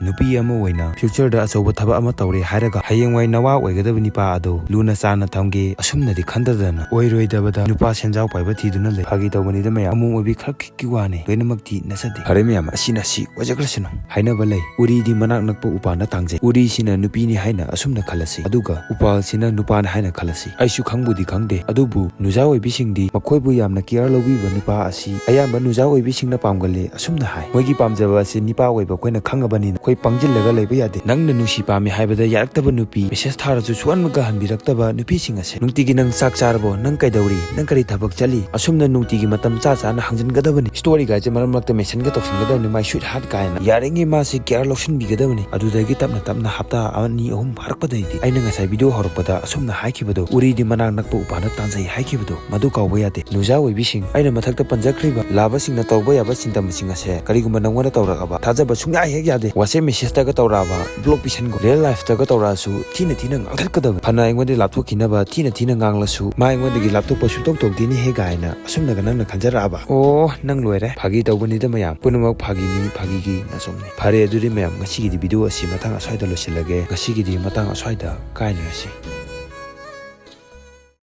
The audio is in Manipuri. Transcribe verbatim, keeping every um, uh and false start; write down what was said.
ꯅꯨꯄꯤ ꯑꯃ ꯑꯣꯏꯅ future ꯗ ꯑꯆꯧꯕ ꯊꯕꯛ ꯑꯃ ꯇꯧꯔꯦ ꯍꯥꯏꯔꯒ ꯍꯌꯦꯡꯋꯥꯏ ꯅꯋꯥ ꯑꯣꯏꯒꯗꯕ ꯅꯨꯄꯥ ꯑꯗꯣ ꯂꯨꯅ ꯆꯥꯟꯅ ꯊꯝꯒꯦ ꯑꯁꯨꯝꯅꯗꯤ ꯈꯟꯗꯗꯅ, ꯑꯣꯏꯔꯣꯏꯗꯕꯗ ꯅꯨꯄꯥ ꯁꯦꯟꯖꯥꯎ ꯄꯥꯏꯕ ꯊꯤꯗꯨꯅ ꯂꯩ꯫ ꯐꯥꯒꯤ ꯇꯧꯕꯅꯤꯗ ꯃꯌꯥꯝ, ꯑꯃꯣꯝ ꯑꯣꯏꯕꯤ ꯈꯔ ꯈꯤꯛꯀꯤ ꯋꯥꯅꯤ, ꯂꯣꯏꯅꯃꯛꯇꯤ ꯅꯠꯆꯗꯦ꯫ ꯐꯔꯦ ꯃꯌꯥꯝ, ꯑꯁꯤꯅ ꯑꯁꯤ ꯑꯣꯏꯖꯈ꯭ꯔꯁꯅꯨ꯫ ꯍꯥꯏꯅꯕ ꯂꯩ, "ꯎꯔꯤꯗꯤ ꯃꯅꯥꯛ ꯅꯛꯄ ꯎꯄꯥꯜꯅ ꯇꯥꯡꯖꯩ"꯫ ꯎꯔꯤꯁꯤꯅ ꯅꯨꯄꯤꯅꯤ ꯍꯥꯏꯅ ꯑꯁꯨꯝꯅ ꯈꯜꯂꯁꯤ, ꯑꯗꯨꯒ ꯎꯄꯥꯜꯁꯤꯅ ꯅꯨꯄꯥꯅꯤ ꯍꯥꯏꯅ ꯈꯜꯂꯁꯤ꯫ ꯑꯩꯁꯨ ꯈꯪꯕꯨꯗꯤ ꯈꯪꯗꯦ, ꯑꯗꯨꯕꯨ ꯅꯨꯖꯥ ꯑꯣꯏꯕꯤꯁꯤꯡꯗꯤ ꯃꯈꯣꯏꯕꯨ ꯌꯥꯝꯅ care ꯂꯧꯕꯤꯕ ꯅꯨꯄꯥ ꯑꯁꯤ ꯑꯌꯥꯝꯕ ꯅꯨꯖꯥ ꯑꯣꯏꯕꯤꯁꯤꯡꯅ ꯄꯥꯝꯒꯜꯂꯤ ꯑꯁꯨꯝꯅ ꯍꯥꯏ꯫ ꯃꯣꯏꯒꯤ ꯄꯥꯝꯖꯕ ꯑꯁꯤ ꯅꯤꯄꯥ ꯑꯣꯏꯕ ꯑꯩꯈꯣꯏꯅ ꯈꯪꯉꯕꯅꯤꯅ ꯑꯩꯈꯣꯏ ꯄꯪꯖꯤꯜꯂꯒ ꯂꯩꯕ ꯌꯥꯗꯦ꯫ ꯅꯪꯅ ꯅꯨꯡꯁꯤ ꯄꯥꯝꯃꯤ ꯍꯥꯏꯕꯗ ꯌꯥꯔꯛꯇꯕ ꯅꯨꯄꯤ, message ꯊꯥꯔꯁꯨ ꯁꯨꯛꯍꯟꯕꯒ ꯍꯟꯕꯤꯔꯛꯇꯕ ꯅꯨꯄꯤꯁꯤꯡ ꯑꯁꯦ, ꯅꯨꯡꯇꯤꯒꯤ "ꯅꯪ ꯆꯥꯛ ꯆꯥꯔꯕꯣ? ꯅꯪ ꯀꯩꯗꯧꯔꯤ? ꯅꯪ ꯀꯔꯤ ꯊꯕꯛ ꯆꯠꯂꯤ?" ꯑꯁꯨꯝꯅ ꯅꯨꯡꯇꯤꯒꯤ ꯃꯇꯝ ꯆꯥ ꯆꯥꯅ ꯍꯪꯖꯤꯟꯒꯗꯕꯅꯤ꯫ Story ꯒꯥꯏꯁꯦ ꯃꯔꯛ ꯃꯔꯛꯇ mention ꯒ ꯇꯧꯁꯤꯟꯒꯗꯕꯅꯤ, "My sweetheart" ꯀꯥꯏꯅ꯫ ꯌꯥꯔꯤꯉꯩ ꯃꯥꯁꯦ care ꯂꯧꯁꯤꯟꯕꯤꯒꯗꯕꯅꯤ꯫ ꯑꯗꯨꯗꯒꯤ ꯇꯞꯅ ꯇꯞꯅ ꯍꯞꯇꯥ ꯑꯅꯤ ꯑꯍꯨꯝ ꯐꯥꯔꯛꯄꯗꯩꯗꯤ ꯑꯩꯅ ꯉꯁꯥꯏ video ꯍꯧꯔꯛꯄꯗ ꯑꯁꯨꯝꯅ ꯍꯥꯏꯈꯤꯕꯗꯣ, "ꯎꯔꯤꯗꯤ ꯃꯅꯥꯛ ꯅꯛꯄ ꯎꯄꯥꯜꯗ ꯇꯥꯟꯖꯩ" ꯍꯥꯏꯈꯤꯕꯗꯣ, ꯃꯗꯨ ꯀꯥꯎꯕ ꯌꯥꯗꯦ꯫ ꯅꯨꯖꯥ ꯑꯣꯏꯕꯤꯁꯤꯡ, ꯑꯩꯅ ꯃꯊꯛꯇ ꯄꯟꯖꯈ꯭ꯔꯤꯕ ꯂꯥꯕꯁꯤꯡꯅ ꯇꯧꯕ ꯌꯥꯕ ꯁꯤꯟꯇꯝꯁꯤꯡ ꯑꯁꯦ ꯀꯔꯤꯒꯨꯝꯕ ꯅꯪꯉꯣꯟꯗ ꯇꯧꯔꯛꯑꯕ, ꯊꯥꯖꯕ ꯁꯨꯡꯌꯥ ꯍꯦꯛ ꯌꯥꯗꯦ꯫ WhatsApp message ꯇꯒ ꯇꯧꯔꯛꯑꯕ, block ꯄꯤꯁꯟꯈꯣ꯫ Real life ꯇꯒ ꯇꯧꯔꯛꯑꯁꯨ ꯊꯤꯅ ꯊꯤꯅ ꯉꯥꯡꯊꯠꯀꯗꯕꯅꯤ꯫ ꯐꯅ ꯑꯩꯉꯣꯟꯗꯒꯤ ꯂꯥꯞꯊꯣꯛꯈꯤꯅꯕ ꯊꯤꯅ ꯊꯤꯅ ꯉꯥꯡꯂꯁꯨ, "ꯃꯥ ꯑꯩꯉꯣꯟꯗꯒꯤ ꯂꯥꯞꯊꯣꯛꯄ ꯁꯨꯡꯇꯧ ꯇꯧꯗꯦꯅꯦꯍꯦ" ꯀꯥꯏꯅ ꯑꯁꯨꯝꯅꯒ ꯅꯪꯅ ꯈꯟꯖꯔꯛꯑꯕ, ꯑꯣ, ꯅꯪ ꯂꯣꯏꯔꯦ꯫ ꯐꯥꯒꯤ ꯇꯧꯕꯅꯤꯗ ꯃꯌꯥꯝ, ꯄꯨꯝꯅꯃꯛ ꯐꯥꯒꯤꯅꯤ, ꯐꯥꯒꯤꯒꯤ ꯅꯆꯨꯝꯅꯤ꯫ ꯐꯔꯦ, ꯑꯗꯨꯗꯤ ꯃꯌꯥꯝ, ꯉꯁꯤꯒꯤꯗꯤ video ꯑꯁꯤ ꯃꯇꯥꯡ ꯑꯁ꯭ꯋꯥꯏꯗ ꯂꯣꯏꯁꯤꯜꯂꯒꯦ꯫ ꯉꯁꯤꯒꯤꯗꯤ ꯃꯇꯥꯡ ꯑꯁ꯭ꯋꯥꯏꯗ ꯀꯥꯏꯅꯔꯁꯤ꯫